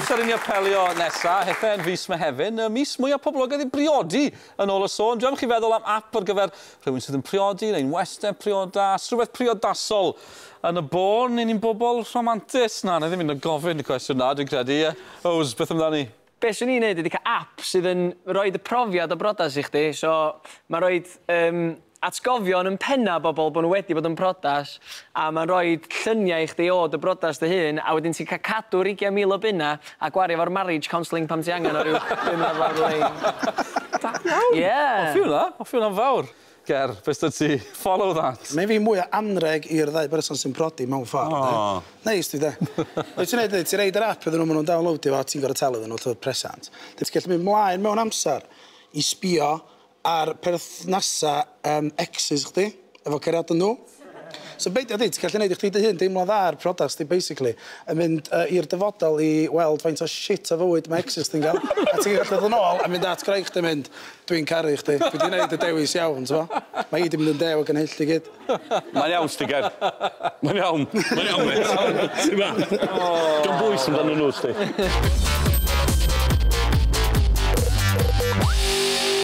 Amser i ni apelio nesa, hethe yn fis Mehefin, y mis mwyaf poblogaidd i briodi yn ôl y sôn. Dwi am chi feddwl am app ar gyfer rhywun sydd yn priodi neu'n western priodas, rhywbeth priodasol yn y bôn. Ni'n bobl rhamantus. Na, na ddim yn gofyn y cwestiwn na, dwi'n credu. Ows, beth amdani? Be swn i'n neud ydi cael app sydd yn rhoid y profiad o brodas i chdi. So, mae'n rhoid atgofion yn penna bobl bod nhw wedi bod yn prodas, a mae'n rhoid lluniau i chdi o dy brodas dy hun, a wedyn ti'n cael cadw'r 20,000 o bunna a gwario efo'r marriage counselling pam ti angen o ryw 5 mlynedd lawr y lein. Da iawn! Ie! Hoffi hwnna, hoffi hwnna'n fawr. Ger, beth sy ti? Follow that. Mae fi mwy o anreg i'r ddau berson sy'n prodi mewn ffordd. O. Neis dwi de. Be ti'n neud ydi, ti'n reid yr app iddyn nhw, maen nhw'n downloadio fo, ti'n gorfod talu iddyn nhw, llyfr presant. Ti'n gallu mynd mlaen mewn amser i sbio ar perthnasa exes chdi, efo cariadon nhw. So be di, ti'n gallu neud i chdi dy hun deimlo dda ar priodas di, basically, yn mynd i'r dyfodol i weld faint o shit o fywyd mae exes ti'n gael. A ti'n gallu dod yn ôl a mynd at gwraig chdi a mynd, "Dwi'n caru chdi, dwi wedi neud y dewis iawn," ti'n bo? Mae hi di mynd yn dew ac yn hyll i gyd. Mae'n iawn, Stiger. Mae'n iawn. Mae'n iawn, mate. Ti'n ma? Dwi'n bwys amdano nhw, sti.